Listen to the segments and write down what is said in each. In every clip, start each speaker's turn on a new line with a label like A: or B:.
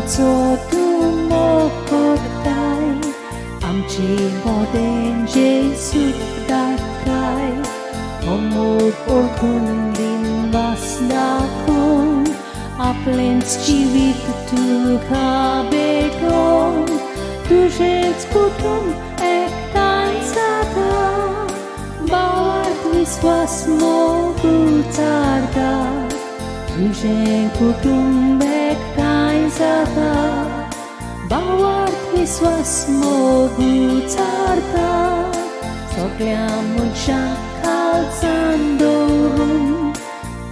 A: देवाचो तूं मोग करताय, आमचे मोदें जेजू दाखय. हो मोग ओळखून दिनवास दाखोवन आपलेंच जिवीत तुका भेटोवन तुजेंच कुटुंब एकठांय जाता, भावार्थ विस्वास मोग उचारता. तुजें कुटुंब एकठांय जाता, भावार्थ विस्वास मोग उचारता. सगळ्या मनशांक खालसान दवरून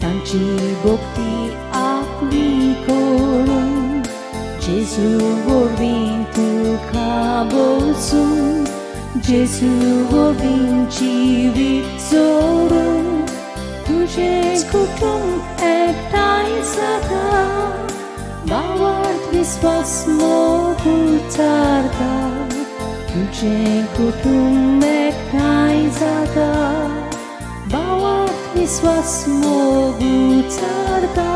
A: तांची भक्ती आपली करून जेजू वरवीं तुका भोवसून, जेजू वरवीं जिवीत जोडून तुजें कुटुंब एकठांय जाता, भावार्थ विस्वास मोग उचारता. तुजें कुटुंब एकठांय जाता, भावार्थ विस्वास मोग उचारता.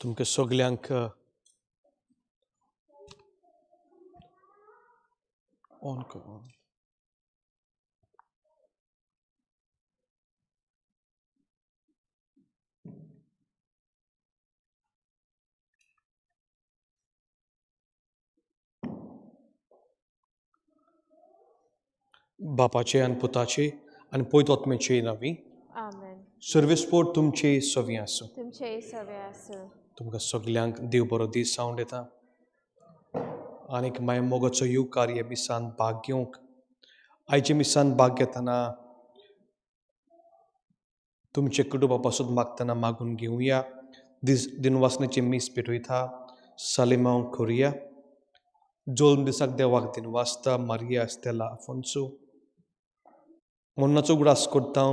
B: तुमकां सगल्यांक ऑन कर. बापाचे आनी पुताचे आनी पयत आत्म्याचे नांवी.
C: आमेन.
B: सर्वेस्पोर तुमचे सवी आसूं.
C: तुमचेय सवे आसूं.
B: तुमकां सगल्यांक देव बरो दीस सावंड येता आनीक मागीर मोगाचो येवकार ह्या मिसान भाग घेवंक. आयच्या मिसान भाग घेतना तुमचे कुटुंबा पासून मागतना मागून घेवया. दीस दिनवासनेचे मीस पेटयता. सालिमांव करुया. जोल्म दिसाक देवाक दिनवासता मारिया स्टेला आफोन्सो. मोन्नाचो उगडास करता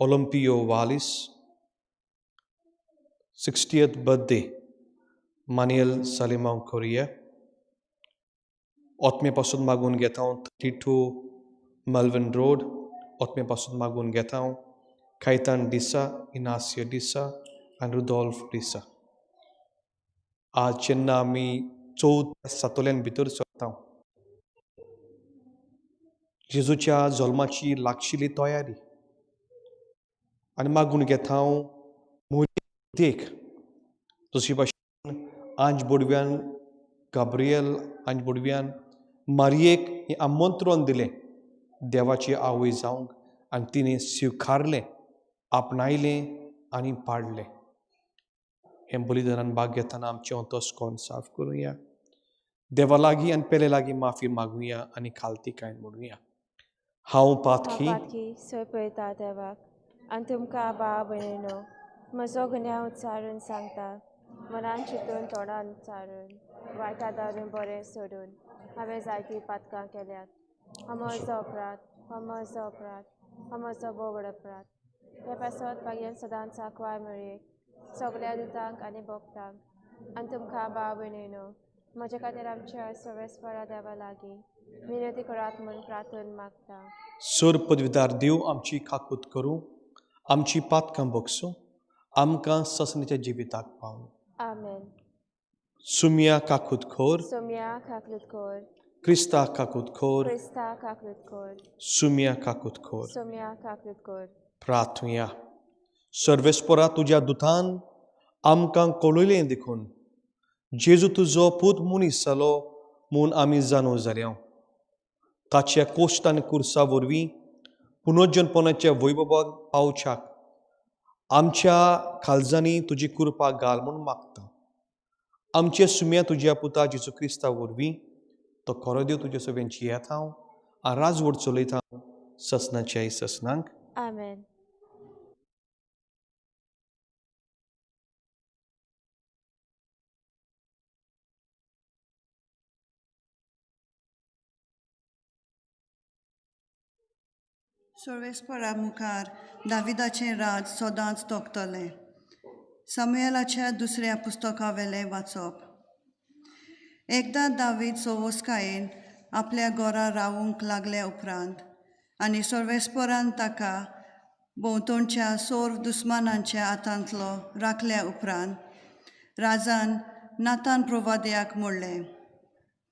B: Olympio Valles. 60th birthday Manuel Salimao Correa. ओतमे पासून मागून घेता 32 मल्वन रोड. ओतमे पासून मागून घेता कायतान डिसा, इनासियो डिसा आनी रुदोल्फ डिसा. आज जेन्ना आमी चवथ सातोल्यान भितर सरता, जेजूच्या जल्माची लागशिल्ली तयारी आनी मागून घेता मोरी देख जशी भाशेन आंज बोडव्यान गाब्रियल आंज बोडव्यान मारयेक हें आमंत्रण दिलें देवाची आवय जावंक आनी तिणें स्विकारलें, आपणायलें आनी पाडलें. हें बलिदानान भाग घेतना आमचें अंतस्कोण साफ करुया, देवा लागीं आनी पेले लागीं माफी मागुया आनी खालती कांय म्हणुया. हांव पातकी
C: पातकी सोय पळयता देवाक आनी तुमकां भाव भयणीनो म्हजो गुन्यांव उच्चारून सांगता. मनान चिंतून तोंडान उच्चारून वायटा दारून बरें सोडून हांवें जायतीं पातकां केल्यात. हो म्हजो अपराध, हो म्हजो अपराध, हो म्हजो भोव व्हड अपराध. हे पासत भाग्यान सदांच आकवाय मेळये सगल्या दुतांक आनी भक्तांक आनी तुमकां भाव भयणीनो म्हजे खातीर आमच्या सर्वेस्परा देवा लागीं विनंती करात म्हूण प्रार्थन मागता.
B: सर पदवीदार देव आमची काकूत करूं, आमची पातकां बगसूं, आमकां ससनेच्या जिविताक पावूं.
C: आमेन.
B: सुमिया काकूत खोर.
C: सोम्या काकलूत कोर.
B: क्रिस्ता काकूत खोर.
C: क्रिस्ता काकलूत कोर.
B: सुमिया काकूत खोर.
C: सोम्या काकलूत कोर.
B: प्रार्थुया. सर्वेस्परा तुज्या दुतान आमकां कळयलें देखून जेजू तुजो पूत मनीस जालो म्हूण आमी जाणू जाल्या. ताच्या कोश्ट आनी कुर्सा वरवीं पुनर्जनपणाच्या वैभवाक पावच्याक आमच्या काळजांनी तुजी कृपा घाल म्हूण मागता. आमचे सुम्या तुज्या पुता जेजू क्रिस्ता वरवीं तो खरो देव तुज्या सगळ्यांची येता हांव आनी राजवट चलयता ससनाच्या ससनांक.
C: आमेन.
D: सर्वेस्परा मुखार दाविदाचें राज सदांच तोखतलें. सामुएलाच्या दुसऱ्या पुस्तकावेलें वाचप. एकदां दावीद सोवोस्कायेन आपल्या घरा रावूंक लागल्या उपरांत आनी सर्वेस्परान ताका भोंवतणच्या सोर्व दुस्मानांच्या हातांतलो राखल्या उपरांत राजान नातान प्रवाद्याक म्हणलें,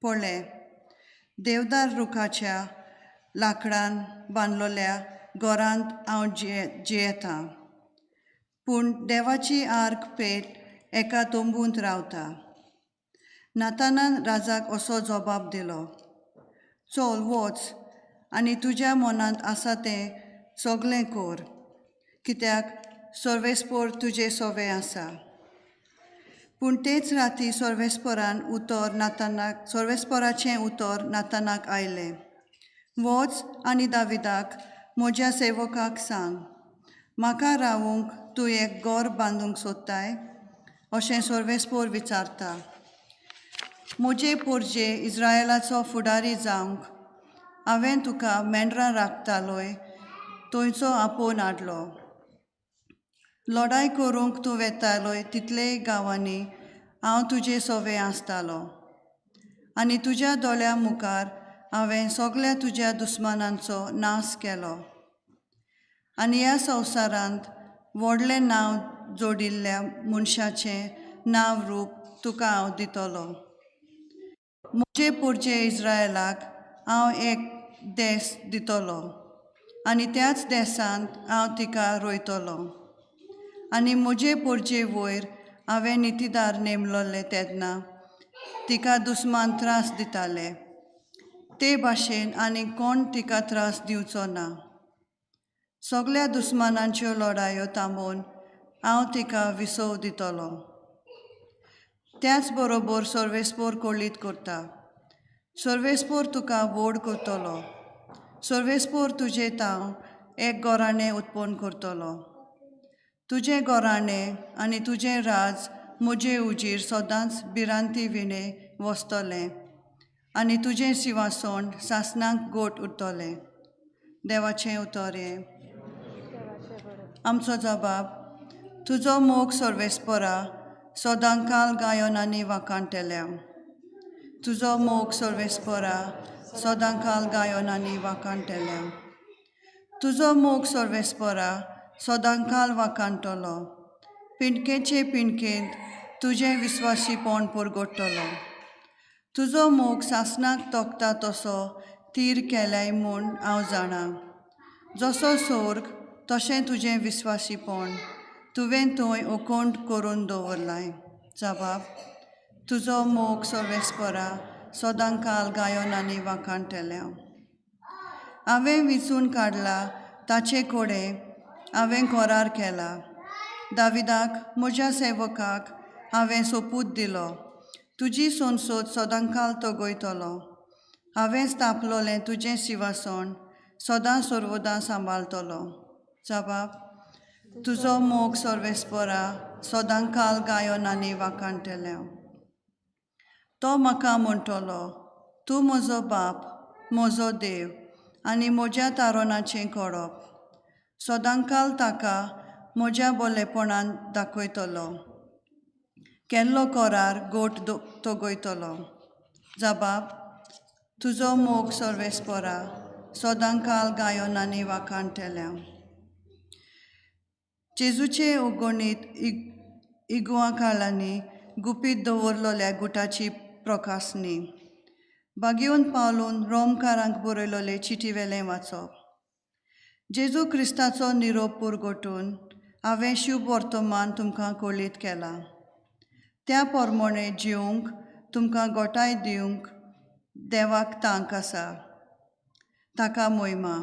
D: पळय, देवदार रुखाच्या लांकडान बांदलोल्या घरांत हांव जियेतां, पूण देवाची आर्क पेट एका तंबूंत रावता. नातानान राजाक असो जबाब दिलो, चल वच आनी तुज्या मनांत आसा तें सगलें कर, कित्याक सर्वेस्पोर तुजे सोवे आसा. पूण तेच राती सर्वेस्परान उतर नातानाक सर्वेस्पराचें उतर नातानाक आयलें, वच आनी दाविदाक म्हज्या सेवकाक सांग, म्हाका रावूंक तूं एक घर बांदूंक सोदताय अशें सर्वेस्पोर विचारता. म्हजे पोरजे इस्रायलाचो फुडारी जावंक हांवें तुका मेंढरां राखतालोय थंयचो आपोवन हाडलो. लडाय करूंक तूं वेतालोय तितलेय गांवांनी हांव तुजे सोवे आसतालो आनी तुज्या दोळ्यां मुखार हांवें सगळ्या तुज्या दुस्मानांचो नाश केलो. आनी ह्या संवसारांत व्हडलें नांव जोडिल्ल्या मनशाचें नांव रूप तुका हांव दितलो. म्हजे पोरजे इस्रायलाक हांव एक देस दितलो आनी त्याच देसांत हांव तिका रोयतलो. आनी म्हजे पोरजे वयर हांवें नितीदार नेमलोले तेन्ना तिका दुस्मान त्रास दिताले, ते भाशेन आनी कोण तिका त्रास दिवचो ना. सगळ्या दुस्मानांच्यो लडायो थांबोवन हांव तिका विसव दितलो. त्याच बरोबर सर्वेस्पोर कळीत करता, सर्वेस्पोर तुका व्हड करतलो, सर्वेस्पोर तुजें तांव एक गोराणें उत्पन्न करतलो. तुजें गोराणें आनी तुजें राज म्हजे उजीर सदांच भिरांती विणें वसतलें आनी तुजें शिंवासण सासणाक गोट उरतलें. देवाचें उतर हें. आमचो जबाब, तुजो मोग सर्वेस्परा सदांकाल गायन आनी वाखाणटल्या. तुजो मोग सर्वेस्परा सदांकाल गायन आनी वाखाणटल्या. तुजो मोग सर्वेस्परा सदांकाल वाखाणटलो. पिंडकेचे पिंडकेंत तुजें विस्वासीपण पुरगोडटलो. तुजो मोग सासणाक तोखता तसो तीर केल्याय म्हूण हांव जाणा. जसो सोर्ग तशें तुजें विस्वासीपण तुवें थंय उकोंड करून दवरलाय. जबाब, तुजो मोग सर्वेस्परा सदांकाल गायन आनी वाखाणटल्या. हांवें विंचून काडला ताचे कडेन हांवें करार केला. दाविदाक म्हज्या सेवकाक हांवें सोपूत दिलो, तुजी संसद सदांकाल तगयतलो. हांवें स्थापलोलें तुजें शिंवासण सदां सर्वदां सांबाळटलो. जबाब, तुजो मोग सर्वेस्परा सदांकाल गायन आनी वाखाणटल्या. तो म्हाका म्हणटलो, तूं म्हजो बाप, म्हजो देव आनी म्हज्या तारोणाचें कोडप. सदांकाल ताका म्हज्या बोलेपणान दाखयतलो, केल्लो करार गोट तगयतलो. जबाब, तुजो मोग सर्वेस्परा सदांकाल गायन आनी वाखाणटल्या. जेजूचे उगणीत इगुआ काळांनी गुपीत दवरलोल्या गुटाची प्रकासणी. बागेवन पावलून रोमकारांक बरयलोले चिटी वेलें वाचप. जेजू क्रिस्ताचो निरोप पुरगोटून हांवें शुभ वर्तमान तुमकां कळीत केला. त्या प्रमाणे जिवंक तुमकां गोठाय दिवंक देवाक तांक आसा. ताका मोहिमा.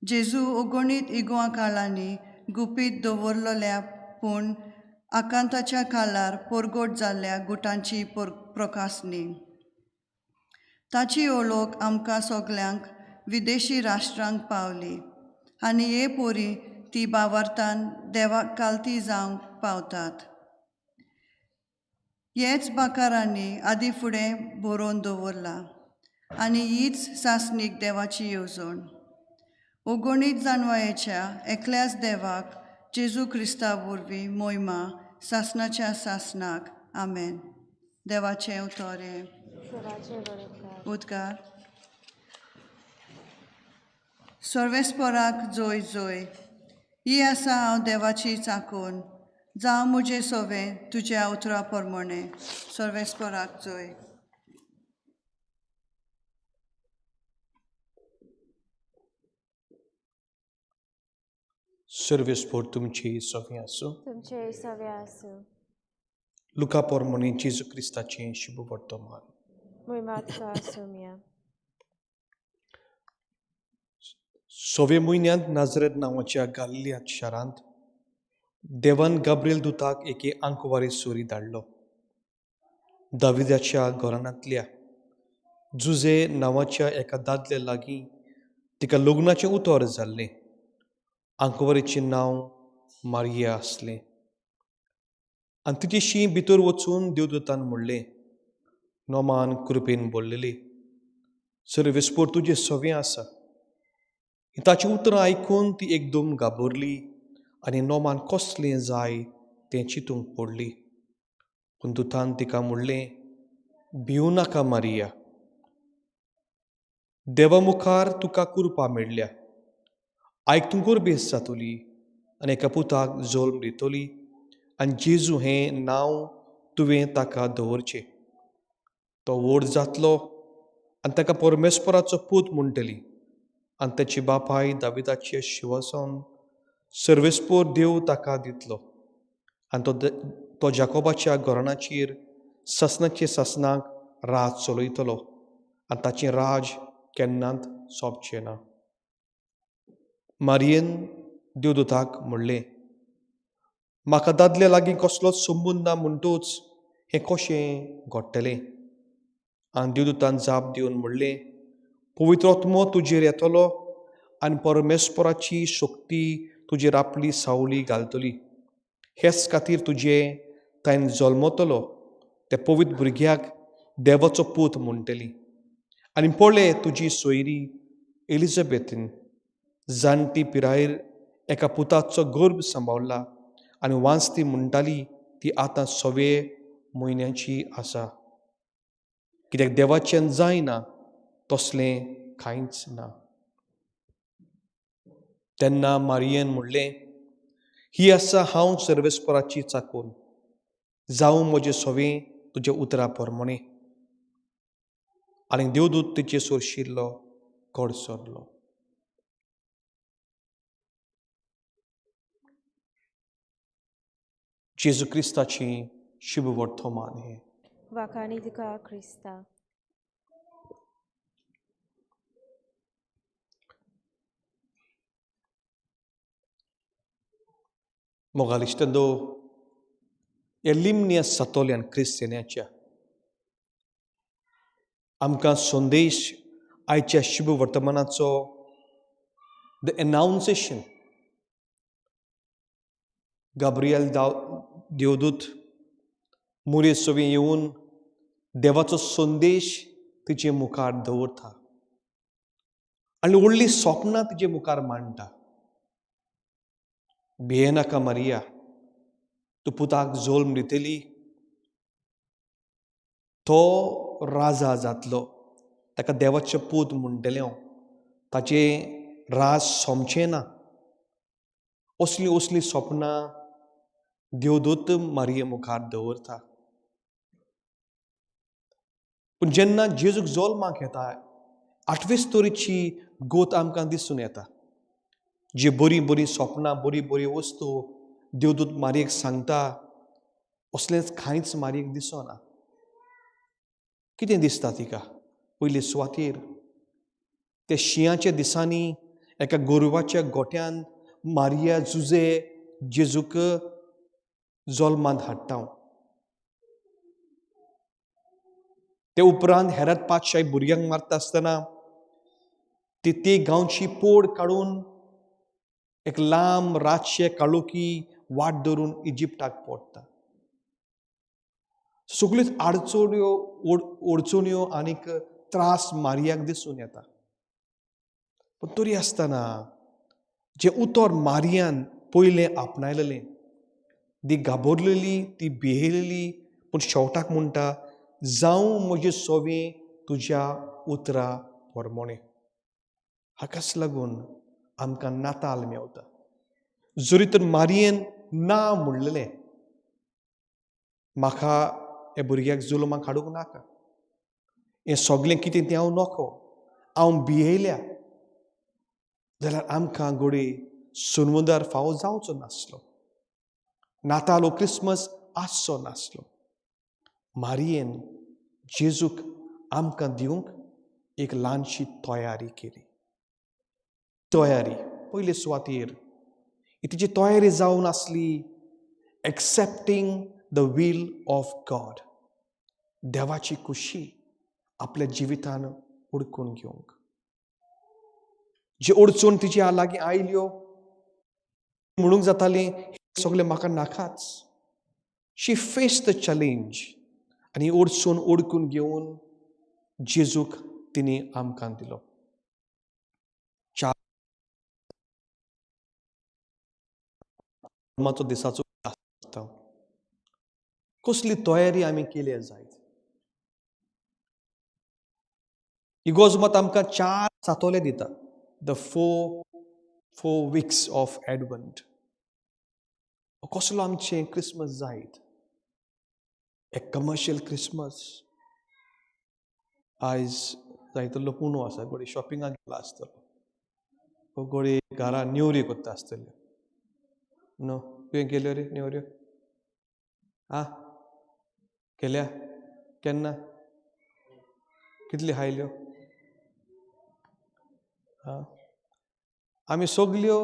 D: जेजू अगणीत इगुआ काळांनी गुपीत दवरलोल्या पूण आकांताच्या काळार पोरगोट जाल्ल्या गुटांची प्रकासणी. ताची ओळख आमकां सगल्यांक विदेशी राष्ट्रांक पावली आनी हे पोरी ती बावार्थान देवाक कालती जावंक पावतात. हेच बाकारांनी आदी फुडें बरोवन दवरला आनी हीच सासणीक देवाची येवजण. अगणीत जाणवायेच्या एकल्याच देवाक जेजू क्रिस्ता वरवीं मोहिमा सासनाच्या सासनाक. आमेन. देवाचें उतर हें.
C: देवाचे बरोबर.
D: उद्गार. सर्वेस्पराक जोय जोय. ही आसा हांव देवाची चाकून, जावं म्हजें सोवें तुज्या उतरा प्रमाणें. सर्वेस्पराक जोय.
B: सर्वेस्पोर तुमची सगळीं आसूं.
C: तुमचे सवे आसूं.
B: लुका पोरमोणी जेजू क्रिस्ताचें शुभ वर्तमान.
C: मोहिमा तुका आसूं.
B: सवे म्हयन्यांत नाजरेत नांवाच्या गालिलिया शारांत देवान गाब्रिएल दुताक एके आंकवारी सुरी धाडलो. दाविदाच्या घराण्यांतल्या जुजे नांवाच्या एका दादल्या लागीं तिका लग्नाचें उतर जाल्लें. आंकवारीचें नांव मारिया आसलें. आनी तिचेशी भितर वचून देवदूतान म्हणलें, नोमान कृपेन बोल्लेली, सर्वेस्पोर तुजें सवें आसा. ताचीं उतरां आयकून ती एकदम घाबरली आनी नोमान कसलें जाय तें चिंतूंक पडली. पूण दुतान तिका म्हणलें, भिवूं नाका मारिया, देवा मुखार तुका कृपा मेळ्ळ्या. आयक, तूं गोरबेस जातली आनी एका पुताक जल्म दितली आनी जेजू हें नांव तुवें ताका दवरचें. तो व्हड जातलो आनी ताका परमेश्वराचो पूत म्हणटली आनी ताची बापाय दाविदाचे शिवासन सर्वेस्पोर देव ताका दितलो आनी तो जाकोबाच्या घराण्याचेर ससनाचे ससनाक राज चलयतलो आनी ताचें राज केन्नाच सोंपचें ना. मारियेन देवदूताक म्हणलें, म्हाका दादल्या लागीं कसलोच संबंद ना म्हणटूच हें कशें घडटलें? आनी देवदूतान जाप दिवन म्हणलें, पवित्र आत्मो तुजेर येतलो आनी परमेश्वराची शक्ती तुजेर आपली सावली घालतली. हेच खातीर तुजे ताणें जल्मतलो त्या पवित्र भुरग्याक देवाचो पूत म्हणटली. आनी पळय, तुजी सोयरी एलिझाबेथीन जाणटी पिरायेर एका पुताचो गर्भ सांबाळला आनी वांजती म्हणटाली ती आतां सवे म्हयन्याची आसा. कित्याक देवाच्यान जायना तसलें कांयच ना. तेन्ना मारियेन म्हणलें, ही आसा हांव सर्वेस्पराची चाकून, जावं म्हजें सवें तुज्या उतरा प्रमाणें. आनी देवदूत तिचे सोरशिल्लो कडसरलो. जेजू क्रिस्ताची शुभ वर्तमान हें.
C: वाखाणी तुका क्रिस्ता.
B: मोगाल इश्टांनो, ह्या लिमण्या सातोल्यान क्रिस्तांवाच्या आमकां संदेश आयच्या शुभ वर्तमानाचो, the एनाउन्सेशन. गाब्रियल देवदूत मुरे सवी येवन देवाचो संदेश तिचे मुखार दवरता आनी व्हडलीं सपनां तिचे मुखार मांडटा. भियेनाका मारिया, तूं पुताक जल्म दितली, तो राजा जातलो, ताका देवाचे पूत म्हणटलें हांव, ताचें राज सोंपचें ना. असलीं असलीं सपनां देवदूत मारिये मुखार दवरता. पूण जेन्ना जेजूक जल्माक येता, आठवे स्तोरीची गोत आमकां दिसून येता. जी बरीं बरीं सपनां, बरी बरी वस्तू देवदूत मारयेक सांगता, असलेंच कांयच मारयेक दिसना. कितें दिसता तिका? पयले सुवातेर त्या शिंयाच्या दिसांनी एका गोरवाच्या गोट्यान मारिया जुजे जेजूक जल्मांत हाडटा. ते उपरांत हेरात पातशाही भुरग्यांक मारता आसतना ती ती गांवची पोड काडून एक लांब रातशे काळोखी वाट धरून इजिप्टाक पडटा. सगल्योच आडचण्यो अडचण्यो आनीक त्रास मारियाक दिसून येता. पूण तरी आसतना जें उतर मारियान पयलें आपणायलें, ती घाबरलेली, ती भियेलेली, पूण शेवटाक म्हणटा जावं म्हजें सोवें तुज्या उतरा पोरमोणें. हाकाच लागून आमकां नाताल मेवता. जरी तर मारयेन ना म्हणलेलें, म्हाका ह्या भुरग्याक जुलमाक हाडूंक नाका, हें सगलें कितें तें हांव नको, हांव भियेल्या, जाल्यार आमकां घडये सुनवदार फावो जावचो नासलो, नाताल हो क्रिसमस आसचो नासलो. मारयेन जेजूक आमकां दिवंक एक ल्हानशी तयारी केली. तयारी पयले सुवातेर तिची तयारी जावन आसली accepting the will of God, देवाची खुशी आपल्या जिवितान उडकून घेवंक. जी अडचण तिच्या लागीं आयल्यो म्हणूंक जातालें सगळें म्हाका नाकाच. She face the challenge आनी अडचण ओडकून घेवन जेजूक तिणें आमकां दिलो. चार दिसाचो आसता. कसली तयारी आमी केली जायत. इगोर्ज मात आमकां चार सातोले दिता, the four weeks of Advent. कसलो आमचें क्रिसमस जायत? एक कमर्शियल क्रिसमस. आयज जायतो लोक उणो आसा, घडये शॉपिंगाक गेला आसतलो, घडये घरा नेवऱ्यो करता आसतल्यो. न्हू तुवें केल्यो रे नेवऱ्यो? आं केल्या? केन्ना? कितल्यो खायल्यो? आं आमी सगल्यो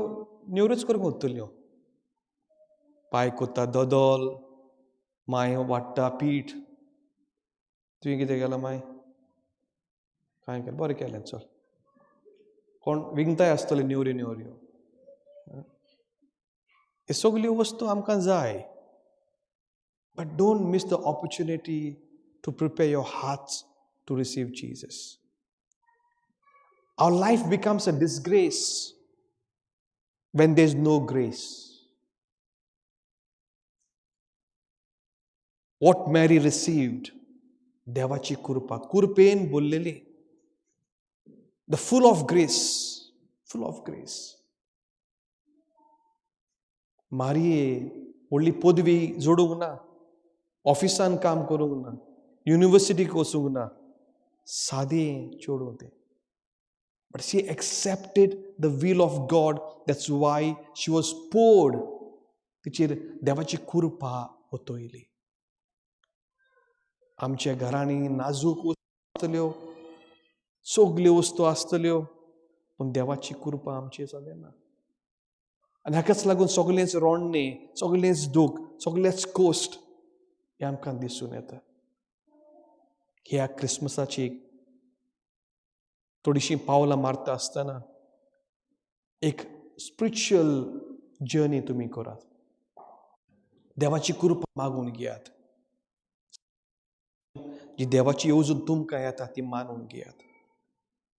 B: नेवऱ्योच करूंक उरतल्यो. पाय कोत्ता दोदोल, मांय वाडटा पीठ. तुवें कितें केलां मांय? कांय केलें? बरें केलें, चल. कोण विकताय आसतले नेवऱ्यो नेवऱ्यो. हे सगल्यो वस्तू आमकां जाय, but don't miss the opportunity to prepare your hearts to receive Jesus. Our life becomes a disgrace when there is no grace. What Mary received, देवाची कृपा, कृपेन बोललेली, the full of grace, full of grace. मारये व्हडली पदवी जोडूंक ना, ऑफिसान काम करूंक ना, युनिवर्सिटीक वचूंक ना, सादें चेडूं तें. But she accepted the will of God. That's why she was poured. तिचेर देवाची कृपा ओतयली. आमच्या घरांनी नाजूक वस्तू आसतल्यो, सगल्यो वस्तू आसतल्यो, पूण देवाची कृपा आमचेर जालें ना. आनी हाकाच लागून सगळेंच रोडणें, सगळेंच दूख, सगळेंच कोश्ट हें आमकां दिसून येता. ह्या क्रिसमसाची थोडीशीं पावलां मारता आसतना एक स्पिरिच्युअल जर्नी तुमी करात. देवाची कृपा मागून घेयात. जी देवाची येवजण तुमकां येता ती मानून घेयात.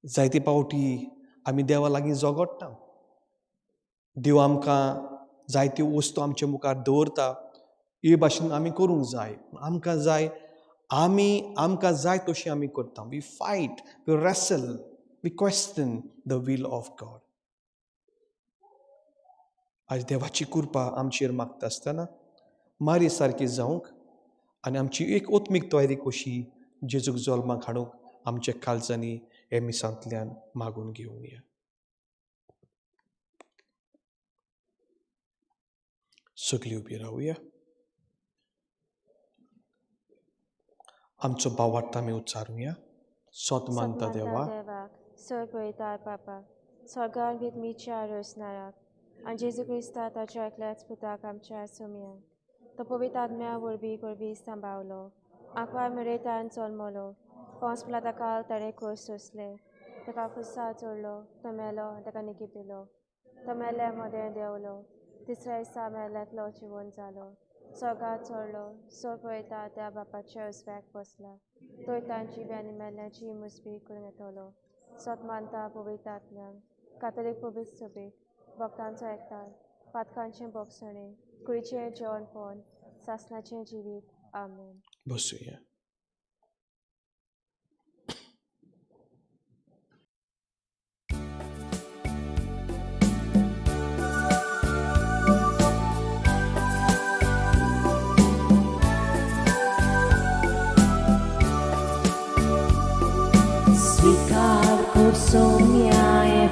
B: जायते पावटी आमी देवा लागीं झगडटा. देव आमकां जायत्यो वस्तू आमच्या मुखार दवरता, हे भाशेन आमी करूंक जाय. आमकां जाय, आमी आमकां जाय तशी आमी करता. We fight, we wrestle, we question the will of God. आयज देवाची कृपा आमचेर मागता आसतना मारी सारकी जावंक आनी आमची एक ओत्मीक तयारी कशी जेजूक जल्माक हाडूंक आमच्या काळजांनी हे मिसांतल्यान मागून घेवया. सगळीं उबी रावया. आमचो भावार्थ आमी उच्चारुया. सोत मानता देवा,
C: सोय पळयता बापा, स्वर्गान भितमीच्या रोसनाराक आनी जेजू क्रिस्ता ताच्या एकल्याच पुताक आमच्या सोमयाक, तो पवित्र आत्म्या वरवीं गोरवी सांबावलो, आंकवार मेरेतान जल्मलो, पावस पिलाता ताणें खोस सोंसले, ताका खुर्सार चडलो, तो मेलो आनी ताका निकीप दिलो, तो मेल्ल्या मदें देंवलो, तिसऱ्या दिसा मेल्ल्यांतलो जिवन जालो, स्वर्गार चडलो, सोय पळयता त्या बापाच्या उजव्याक बसला, थंय तांची आनी मेल्ल्याची मुजबी करून येतलो. सोत मानता पवित्र आत्म्याक, कातोलीक पवित्र सोबीत, भक्तांचो एकठांय, पातकांचें बोगसणें, कुडीचें जेवणपण सासणाचें जिवीत. आमेन.
B: बसुया.
A: स्वीकार कर सोम्या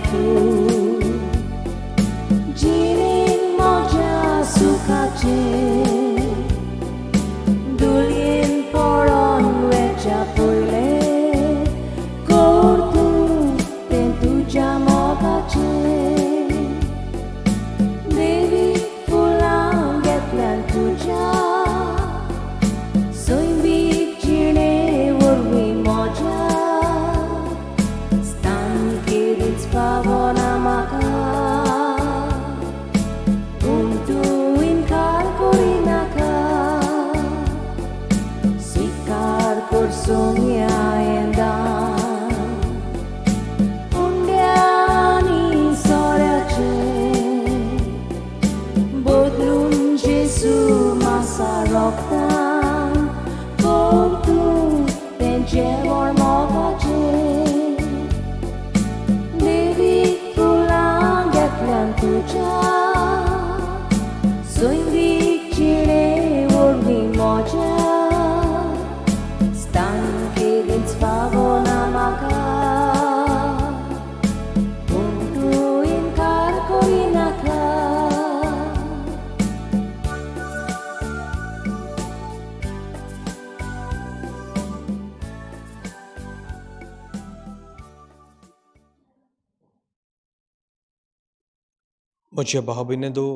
A: फूल जिणेन म्हज्या सुखाचें धुळयेन पडोन वेच्या पयलें कर तूं तें तुज्या मोगाचें देवी फुलां घेतल्यान तुज्या सैमीक जिणे वरवीं म्हज्या स्थान केदींच पावना म्हाका पूण तूं इनकार करिनाका स्विकार कर सोम्या हें दान उंड्यांनी सोऱ्याचें बदलून जेजू मासा रोगतान कर तूं तें जेवण मोगाचें देवी फुलां घेतल्यान तुज्या सैमीक जिणे वरवीं म्हज्या स्थान केदींच पावना म्हाका पूण तूं इनकार करिनाका.
B: म्हज्या भाव भयणींनो,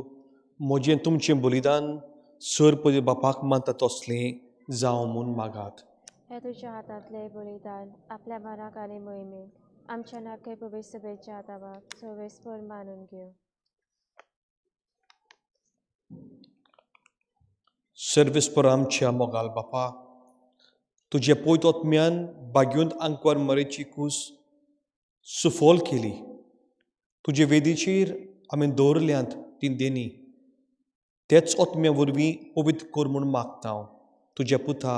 B: म्हजें तुमचें बलिदान सर पयलीं बापाक मानता तसलें जावं म्हूण मागात.
C: हें तुज्या हातांतलें बलिदान आपल्या मनाक आनी मोहिमेक आमच्या नाके पवित्र सभेच्या आदाबाक सर्वेस्पर मानून घेवं.
B: सर्वेस्पर आमच्या मोगाल बापा, तुजे पयत बाग्यूंत आंकवार मरेची कूस सुफोल केली. तुजे वेदीचेर आमी दवरल्यांत ती देणी तेच ओतम्या वरवीं पवित्र कर म्हूण मागता हांव तुज्या पुता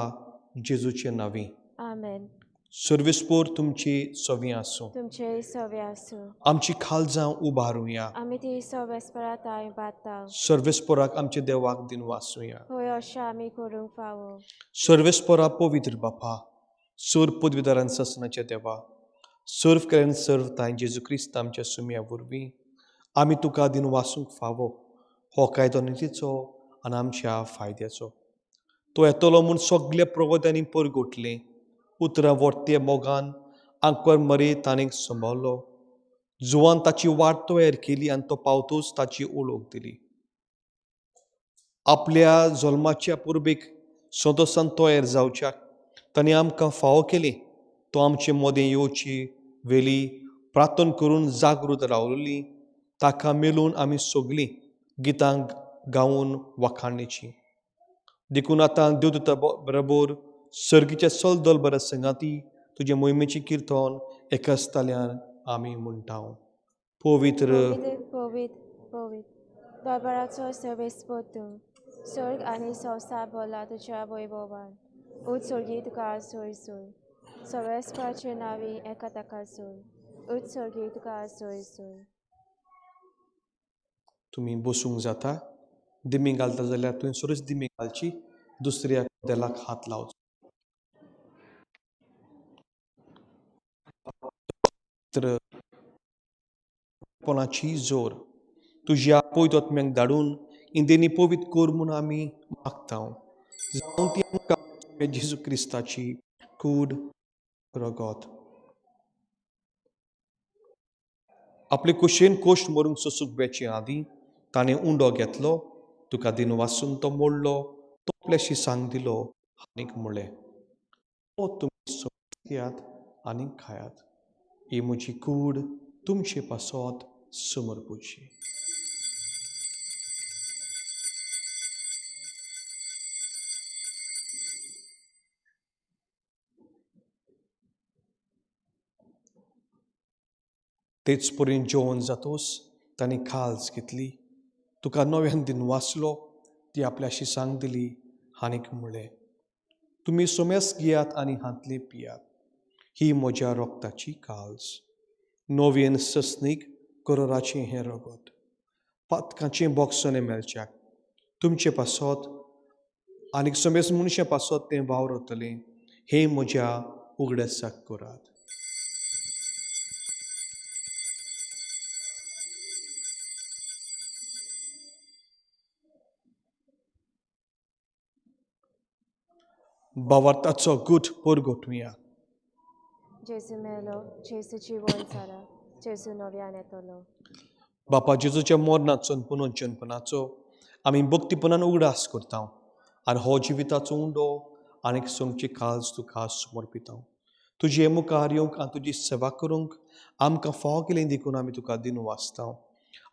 B: जेजूचे नांवी.
C: आमेन.
B: सर्वेस्पर तुमची सवी आसूं.
C: तुमचेय सवे आसूं.
B: आमची खालजां उबारुया.
C: आमी ती सर्वेस्परा तांय बाता.
B: सर्वेस्पराक आमच्या देवाक दिन वासुया.
C: होय, अशें आमी करूंक फावो.
B: सर्वेस्परा पवित्र बापा, सोर पदवीदारान ससनाच्या देवा, सर्व केल्यान सर्व तांय जेजू क्रिस्त आमच्या सुम्या वरवीं आमी तुका दिन वासूंक फावो. हो कायदो नितीचो आनी आमच्या फायद्याचो. तो येतलो म्हूण सगल्या प्रबोधांनी परगटलें उतरां वर्ते मोगान आंकवार मरे ताणें सांबाळ्ळो. जुवान ताची वाट तयार केली आनी तो पावतूच ताची ओळख दिली. आपल्या जल्माच्या पुर्बेक संतोसान तयार जावच्याक ताणें आमकां फावो केली. तो आमचे मदें येवची वेली प्रार्थना करून जागृत रावली. ताका मेळून आमी सगलीं गितां गावन वाखाणेची. देखून आतां देवदूता बरोबर सर्गीच्या सलदल बऱ्या संगाती तुजे मोहिमेची किर्तन एकाच ताल्यान आमी म्हणटा. पवित्र
C: पवित्र पवित्र पवित्र दरबाराचो सर्वेस्पर तूं, स्वर्ग आनी संवसार भरला तुज्या वैभवान. उच स्वर्गी तुका सोय सोय, सर्वेस्पराचे नांवी एका ताका सोय. उच स्वर्गी तुका सोय सोय.
B: तुमी बसूंक जाता. दिमी घालता जाल्यार तुवें सुरूच दिमी घालची, दुसऱ्या कदेलाक हात लावचो. पणाची जोर तुज्या पयत धाडून इंदेनी पवित्र कर म्हूण आमी मागता. जावं ती आमकां जेजू क्रिस्ताची कूड रगत. आपले कुशेन कोश्ट मरूंक सोसूंक बेचे आदीं ताणें उंडो घेतलो, तुका दिन वासून तो मोडलो, तो आपल्याशी सांग दिलो आनीक म्हणलें, हो तुमी घेयात आनी खायात, ही म्हजी कूड तुमचे पासत समर्पूची. तेच परीन जेवण जातोच ताणें खाल्स घेतली, तुका नव्यान दिन वाचलो ती आपल्याशी सांग दिली आनीक म्हणलें, तुमी सोमेस घेयात आनी हांतले पियात, ही म्हज्या रोगताची काल्स, नवीन सस्नीक करोराचें हें रगत, पातकांचें बोगसणें मेळच्याक तुमचे पासत आनीक समेस मनशां पासत तें वावरतलें, हें म्हज्या उगडासाक करात. भावार्थाचो गूट परगटुया.
C: जेजू मेलो, जेजू जिवन जाला, जेजू नव्यान येतलो.
B: बापा जेजूच्या मरणाचो आनी पुनर्जनपणाचो आमी भक्तीपणान उगडास करता आनी हो जिविताचो उंडो आनीक सोमची काल्स तुका समर्पिता. तुजे मुखार येवंक आनी तुजी सेवा करूंक आमकां फावो केली देखून आमी तुका दिनू वाचता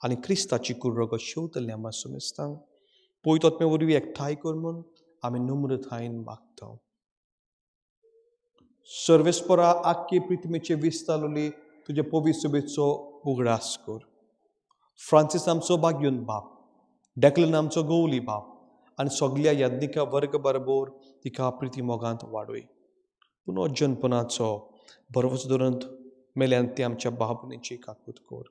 B: आनी क्रिस्ताची कुरगत शेवतल्या आमकां समेस्तांक पयत आत्मे वरवीं एकठांय कर म्हूण आमी नम्रतायेन मागता. सर्वेस्परा आख्खे पृथ्वीचे विस्तारले तुजे पवित्र सभेचो उगडास कर. फ्रांसीस आमचो बाग्यून बाप, डेक्लन आमचो गवली बाप आनी सगल्या याज्ञिका वर्ग बरोबर तिका प्रिती मोगांत वाडय. पुनर्जनपणाचो भरवंसो धरून मेल्यान ती आमच्या बाबणेची काकूत कर.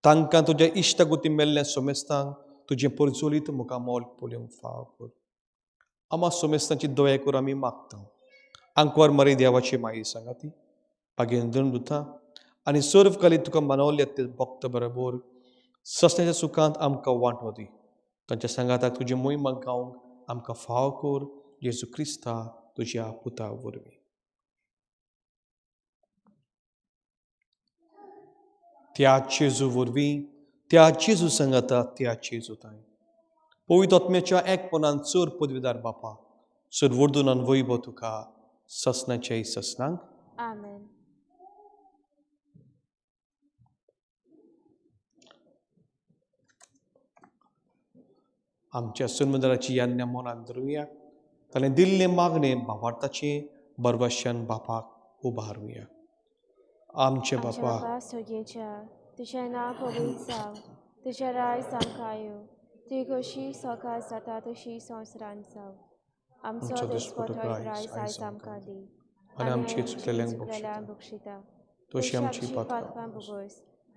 B: तांकां तुज्या इश्टागोती मेल्ल्या सोमेस्तांक तुजें परजोलीत मुखामोल पळोवंक फाव कर. आमा सोमेस्तांची दया कर आमी मागता. आंकवार मरे देवाची माई सांगाती बागेन धरून दुता आनी सर्व काली तुका मानवल्या ते भक्त बरोबर सस्त्याच्या सुखांत आमकां वांटो दी. तांच्या सांगाताक तुजी मोहिमा गावंक आमकां फाव कर, जेजू क्रिस्ता तुज्या पुता वरवीं. त्या जेजू वरवीं, त्या जेजू सांगाता, त्या जेजू ताय पवित्र आत्म्याच्या एकपणान चड पदवीदार बापा, चड वर्दून आनी वैभव तुका ससनाच्या ससनांक.
C: आमेन.
B: आमच्या समुद्राची यान्या मनान धरुया, ताणें दिल्लें मागणें भावार्थाचें बरवश्यान बापाक उबारुया. आमचे
C: आमच्या
B: बापा
C: बापा स्वर्गीच्या, तुजें नांव पवित्र जावं, तुजें राज आमकां येवं, तुजी खोशी सकाळ जाता तशी संवसारांत जावं. आमचो दिसपटो रायस आयज आमकां दी
B: आनी आमची चुकलेल्यांक बक्षिता
C: बक्षिता,
B: तशी आमची
C: पातकां भोगोस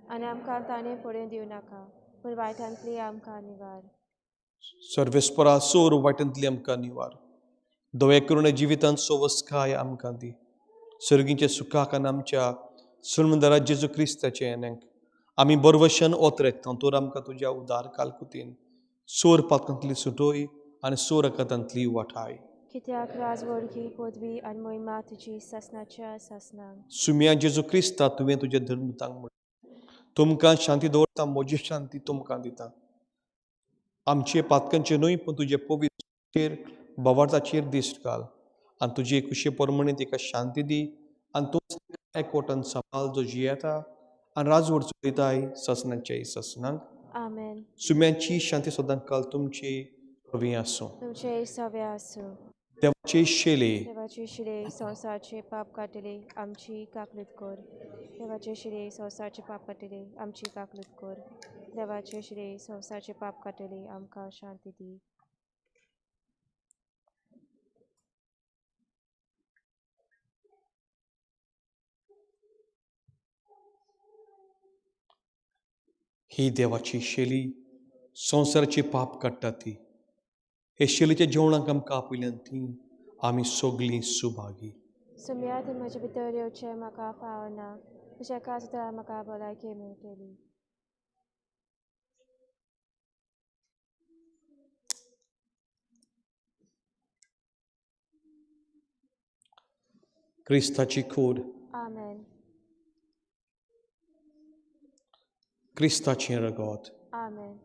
C: आनी आमकां ताणें पडून दिवं नाका, पूण वायटांतली आमकां निवार.
B: सर्वेस्परा सोर वायटांतली आमकां निवार. दवे करुणे जिवितांत सोवस्काय आमकां दी. सर्गींच्या सुखाक आनी आमच्या सुनमंदरा जेजू क्रिस्ताचे येण्याक आमी बरवशन ओतरेकता, तर आमकां तुज्या उदार कालकुतीन सोर पातकांतली सुटोय आनी सोर अकातांतली वाठाय.
C: कित्याक राजवडकी पदवी आनी मोहिमा तुजी सासनाच्या सासनांक.
B: सुम्या जेजू क्रिस्ता, तुवें तुज्या धर्मतांक म्हणलें, तुमकां शांती दवरता, म्हजी शांती तुमकां दिता. आमचे पातकांचे न्हय पूण तुजे पवित्रचेर भावार्थाचेर दिश्ट घाल आनी तुजे कुशे प्रमाणे तिका शांती दी आनी तूं एकवटान सांबाळ जो जियेता आनी राजवट चलयताय ससनाच्या ससनांक.
C: आमेन.
B: सुम्यांची शांती सदां काल तुमची रवी आसूं.
C: तुमचे सवे आसूं.
B: देवाचे शेले
C: देवाचे शिले संवसारचे पाप काडटले, आमची काकलूत कर. देवाचे शिले संवसारचे पाप काडटले, आमची काकलूत कर. देवाचे शिले संवसारचे पाप काडटले, आमकां शांती दी.
B: ही देवाची शेली संवसाराचे पाप काडटा ती. हे शेलीच्या जेवणाक आमकां आपयल्यान ती आमी सगळीं सुभागी.
C: सुम्या ते म्हजे भितर येवचें म्हाका फावना, तुज्या कांय सुद्दां म्हाका भलायकी मेळटली.
B: क्रिस्ताची कूड.
C: आमेन.
B: क्रिस्ताचें रगत.
C: आमेन.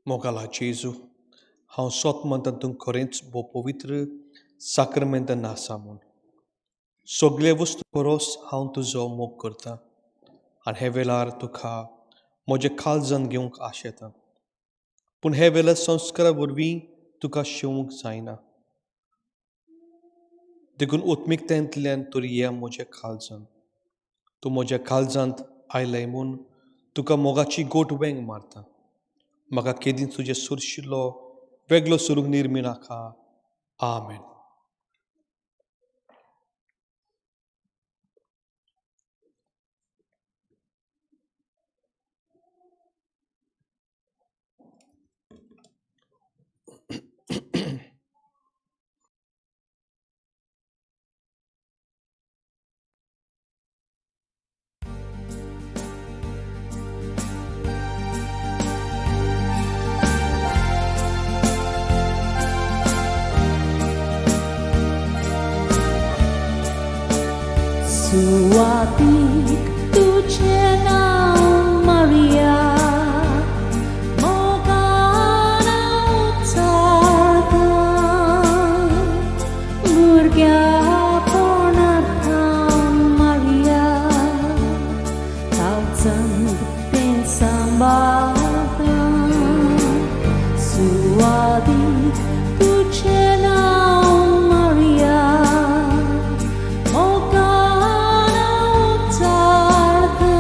B: मोगाला जेजू, हांव सोत म्हणटा तूं खरेंच भोव पवित्र साक्रमेंतान आसा म्हूण. सगळे वस्तू परस हांव तुजो मोग करता आनी हे वेळार तुका म्हजें काळजान घेवंक आशेता, पूण हे वेळार संस्कारा वरवीं तुका शेवंक जायना. देखून उत्मिकतेंतल्यान तरी ये म्हज्या काळजान. तूं म्हज्या काळजांत आयलें म्हूण तुका मोगाची गोट वेंग मारता. म्हाका केदींच तुजें सुरशिल्लो वेगळो सरूंक निर्मी नाका. आमेन.
A: सुवातीक तुजें नांव मारिया, मोगान उच्चारता. भुरग्यापणार थावन मारिया, थावचंद तें सांबाळता. सुवातीक तुजें नांव मारिया, मोगान उच्चारता.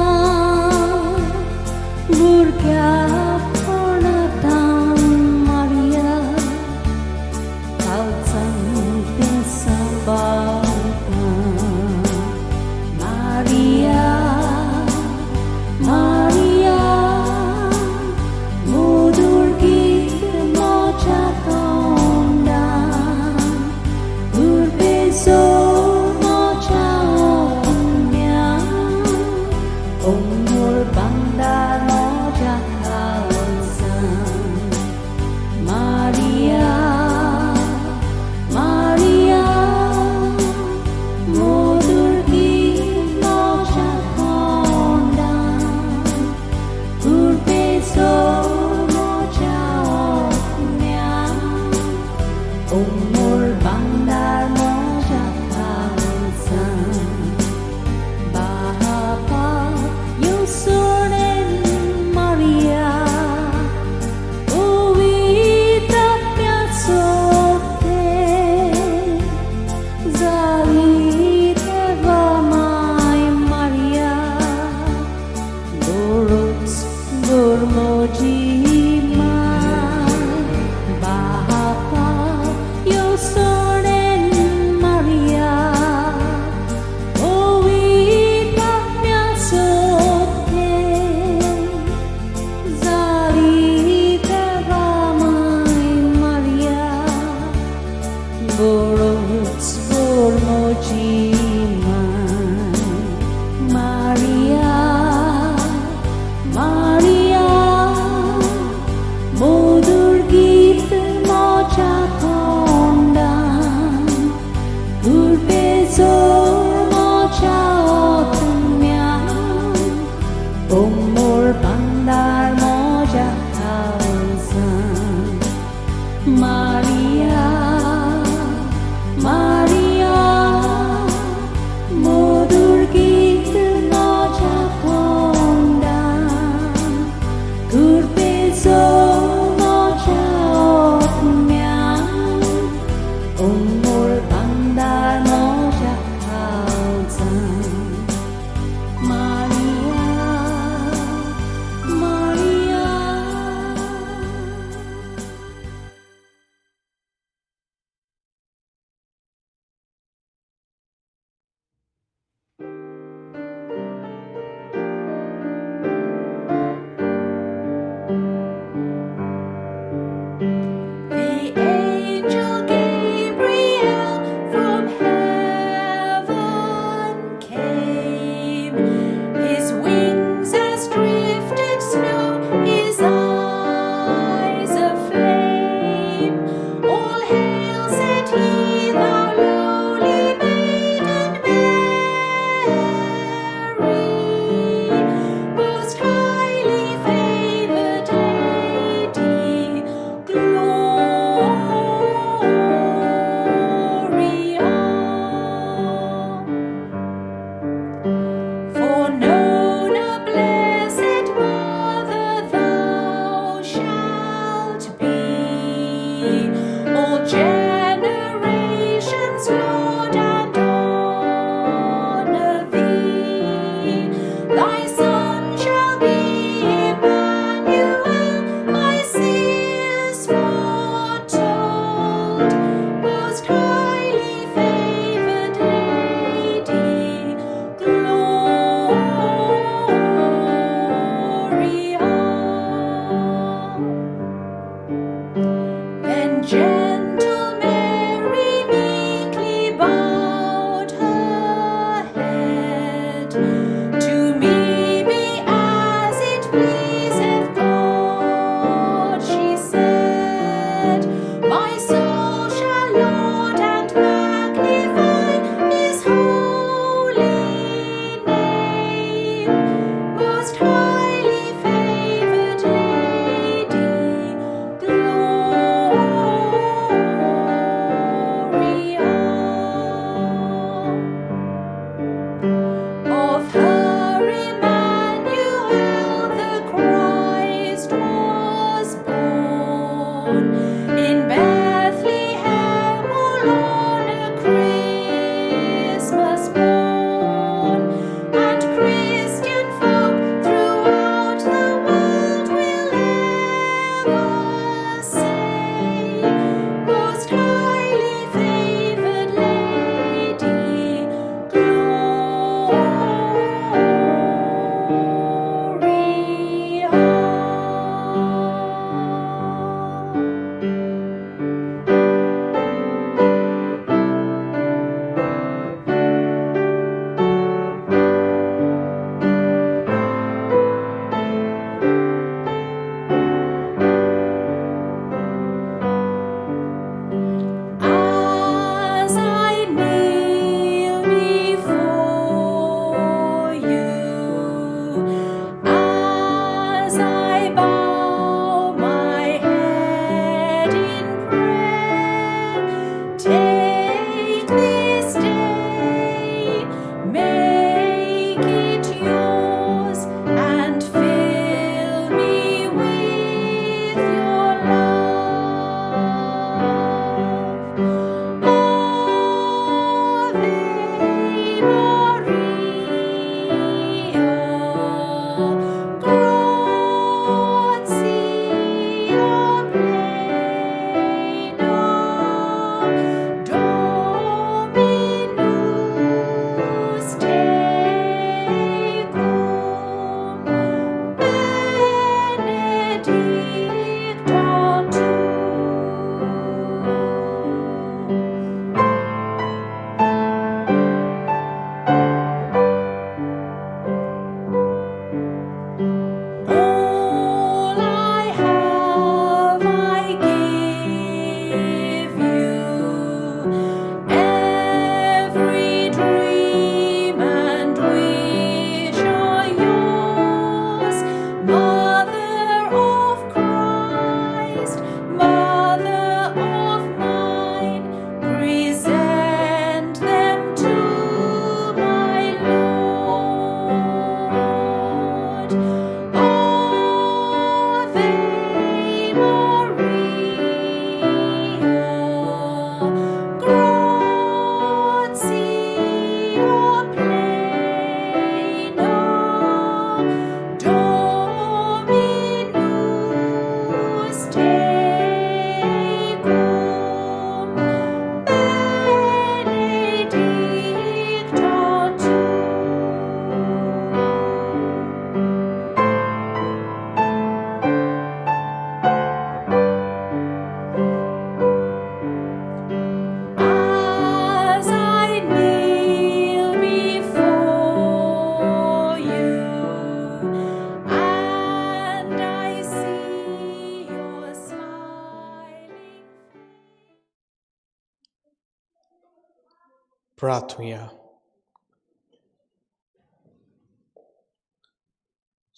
B: प्रार्थुया.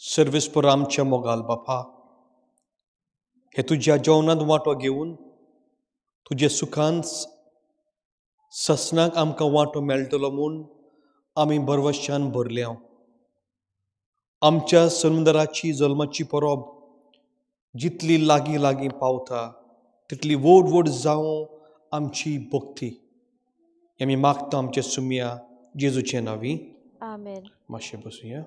B: सर्वेस्पर आमच्या मोगाल बापा, हे तुज्या जेवणांत वांटो घेवन तुज्या सुखान ससनाक आमकां वांटो मेळटलो म्हूण आमी भरवशान भरल्या. आमच्या समुद्राची जल्माची परब जितली लागीं लागीं पावता तितली व्हड व्हड जावं आमची भक्ती. आमी मागता आमच्या सुमया जेजूचे नांवी.
C: आमेन.
B: मातशें बसुया.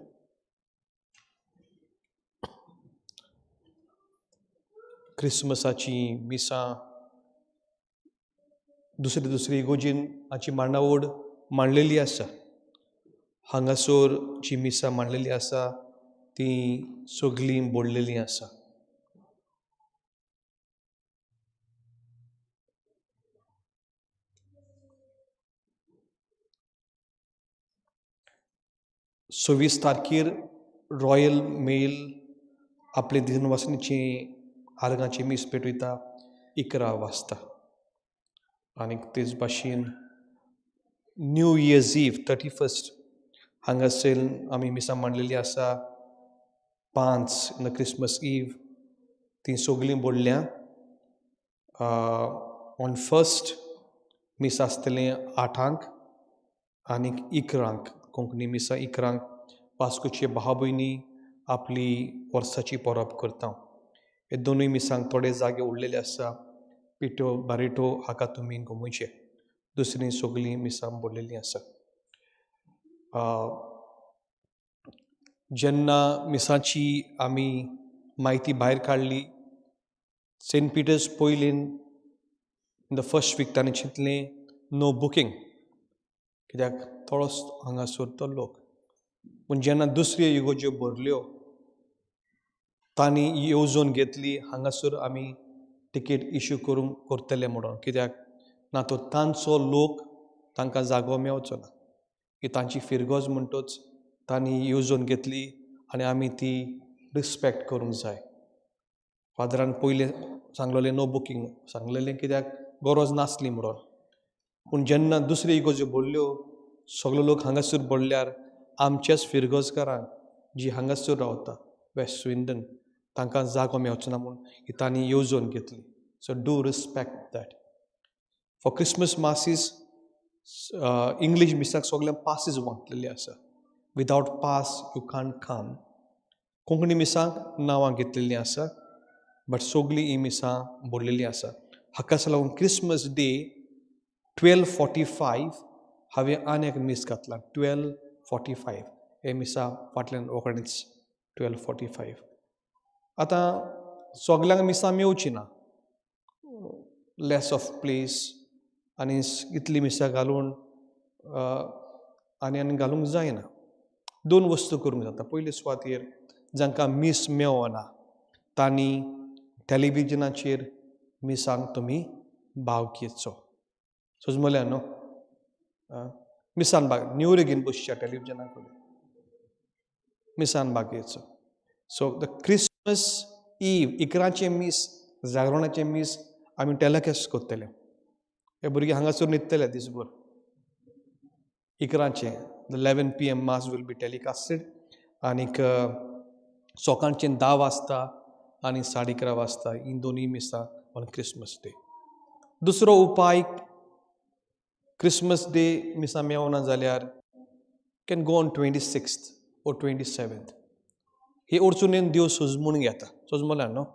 B: क्रिसमसाची मिसां दुसरी दुसरी इगोजीन हाची मांडावळ मांडलेली आसा. हांगासर जी मिसां मांडलेली आसा ती सगळीं बोडलेलीं आसा. 26 तारखेर रॉयल मेल आपले दिनवासनीचे आर्गांचे मीस पेटयता 11 वाजता. आनी तेच भाशेन न्यू इयर्स ईव 31 हांगासर आमी मिसां मांडलेली आसा 5 इन क्रिसमस ईव ती सगळीं बोडल्या. ऑन फर्स्ट मीस आसतलें 8 आनी 11 कोंकणी मिसां 11 वास्कोचे भाव भयणी आपली वर्साची परब करता. हे दोनूय मिसांक थोडे जागे उरलेले आसा. पिटो बारेटो हाका तुमी गमोवचे. दुसरीं सगळीं मिसां बोडलेलीं आसा. जेन्ना मिसाची आमी म्हायती भायर काडली सेंट पिटर्स पयलीन इन the first week ताणें चिंतलें नो बुकींग कित्याक थोडोच हांगासर तो लोक. पूण जेन्ना दुसऱ्यो इगोज्यो भरल्यो तांणी येवजण घेतली हांगासर आमी तिकेट इश्यू करूंक करतले म्हणून, कित्याक ना तो तांचो लोक तांकां जागो मेवचो ना. ही तांची फिरगोज म्हणटच तांणी येवजण घेतली आनी आमी ती रिस्पेक्ट करूंक जाय. फादरान पयलें सांगलेलें नो बुकींग सांगलेलें कित्याक गरज नासली म्हणून. पूण जेन्ना दुसऱ्यो इगोज्यो भरल्यो सगलो लोक हांगासर भरल्यार आमच्याच फिरगोजकारांक जी हांगासर रावता वेस्ट स्विंडन तांकां जागो मेवचो ना म्हूण ही तांणी येवजण घेतली. So do respect that. For Christmas masses English मिसाक सगळ्यांक पासीस वांटलेले आसा. Without pass you can't come. Konkani मिसांक नांवां घेतलेलीं आसा बट सगळीं ही मिसां भरलेलीं आसा. हाकाच लागून क्रिसमस डे 12:45 हांवें आनी एक मीस घातलां 12:45. हे मिसा फाटल्यान रोखडीच 12:45. आतां सगल्यांक मिसां मेवची ना, लेस ऑफ प्लेस आनी इतली मिसां घालून आनी आनी घालूंक जायना. दोन वस्तू करूंक जाता. पयले सुवातेर जांकां मीस मेवना तांणी टॅलिविजनाचेर मिसांक तुमी भाव घेवचो. सोजमल्या न्हू मिसान भाग न्यूर घेवन बसच्या टॅलिविजना कडेन मिसान भाग घेवचो. सो the Christmas ईव 11 मीस जागरणाचें मीस आमी टेलिकास्ट करतले. हे भुरगे हांगासर न्हिदतले दिसभर. 11 the 11 PM mass will be telecasted. आनीक सकाळचें 10 वाजता आनी 11:30 वाजता ही दोनूय मिसां ऑन क्रिसमस डे. दुसरो उपाय क्रिसमस डे मिसां मेवना जाल्यार can go on 26th or 27th. ही अडचणीन देव सोजमून घेता. सोजमल्या न्हू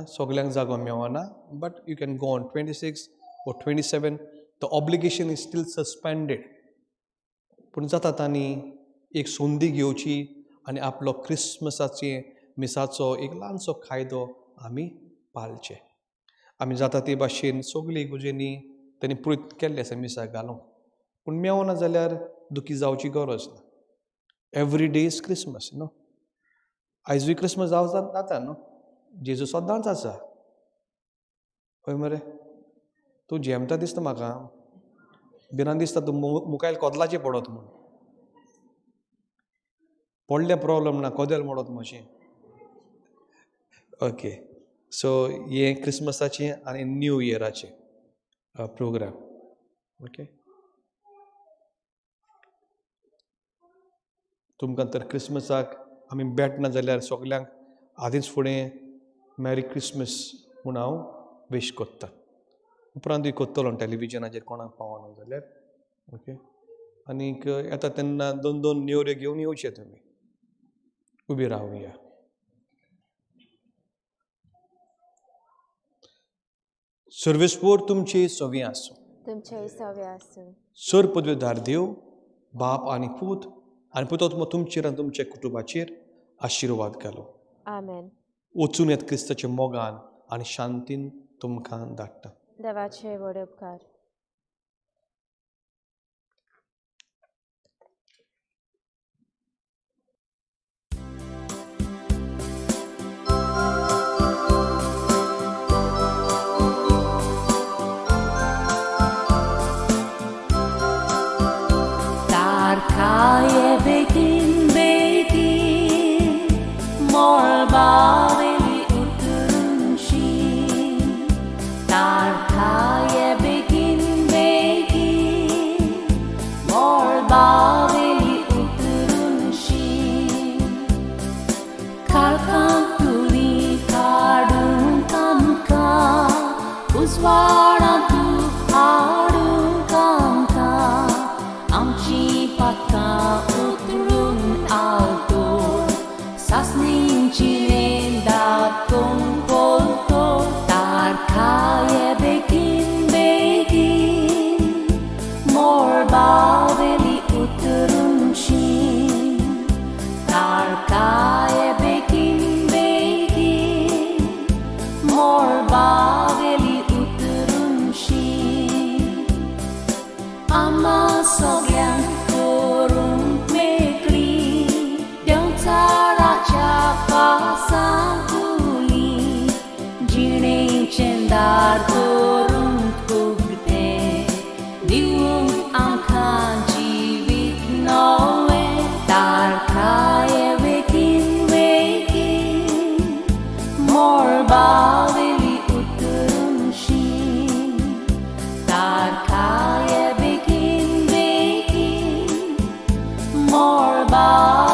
B: सगल्यांक जागो मेवना but you can go on 26 or 27. The obligation is still suspended. पूण जाता तांणी एक संदी घेवची आनी आपलो क्रिसमसाचे मिसाचो एक ल्हानसो कायदो आमी पाळचे. आमी जाता ते भाशेन सगळी इगोजेनी तांणी प्रयत्न केल्ले आसा मिसाक घालूंक. पूण मेवना जाल्यार दुखी जावची गरज ना. एवरी डे is Christmas न्हू. आयजूय क्रिसमस जावं जाता न्हू. जेजू सदांच आसा. हय मरे, तूं जेमता दिसता म्हाका, भिरांत दिसता तूं मुखायल कोदलाचें पडत म्हूण. पडलें प्रॉब्लम ना, कोदेल मोडत म्हजें. ओके, सो हें क्रिसमसाचें आनी न्यू इयराचें प्रोग्राम. ओके. तुमकां तर क्रिसमसाक आमी भेटना जाल्यार सगल्यांक आदींच फुडें मॅरी क्रिसमस म्हूण हांव वीश कोत्तां. उपरांतूय कोत्तलो टॅलिविजनाचेर कोणाक पावना जाल्यार. ओके, आनीक येता तेन्ना दोन दोन नेवऱ्यो घेवन येवचे तुमी. उबी रावया. सर्वेस्पोर तुमचे सवी आसूं.
C: तुमचेय सवे आसूं.
B: सर पदवेदार देव बाप आनी पूत आनी पुतो तुमचेर आनी तुमच्या कुटुंबाचेर आशिर्वाद घालो.
C: आमेन.
B: वचून येत क्रिस्ताच्या मोगान आनी शांतीन तुमकां धाडटा.
C: देवाचे व्हड उपकार.
A: तारखाये बेगीन बेगीन मळबावेली उतरूनशी. तारखाये बेगीन बेगीन मळबावेली उतरूनशी. काळखांतुली काडूंक आमकां उजवाडांतू हाडूंक आमकां आमचीं पातकां उतरून आलतोर सासणींची लेन दाखोवंक पोलतोर. तारखाये बेगीन बेगीन मळबावेली उतरूनशी. तारखाये बेगीन बेगीन मळबावेली उतरूनशी. आम्हा सगळ्यांक करूंक मेकळी देंवचाराच्या पासांतुली. जिणेचें दार करूंक उगतें दिवंक आमकां जिवीत नवें. तारखाये बेगीन बेगीन मळबावेली उतरूनशी. तारखाये बेगीन बेगीन मळबावेली.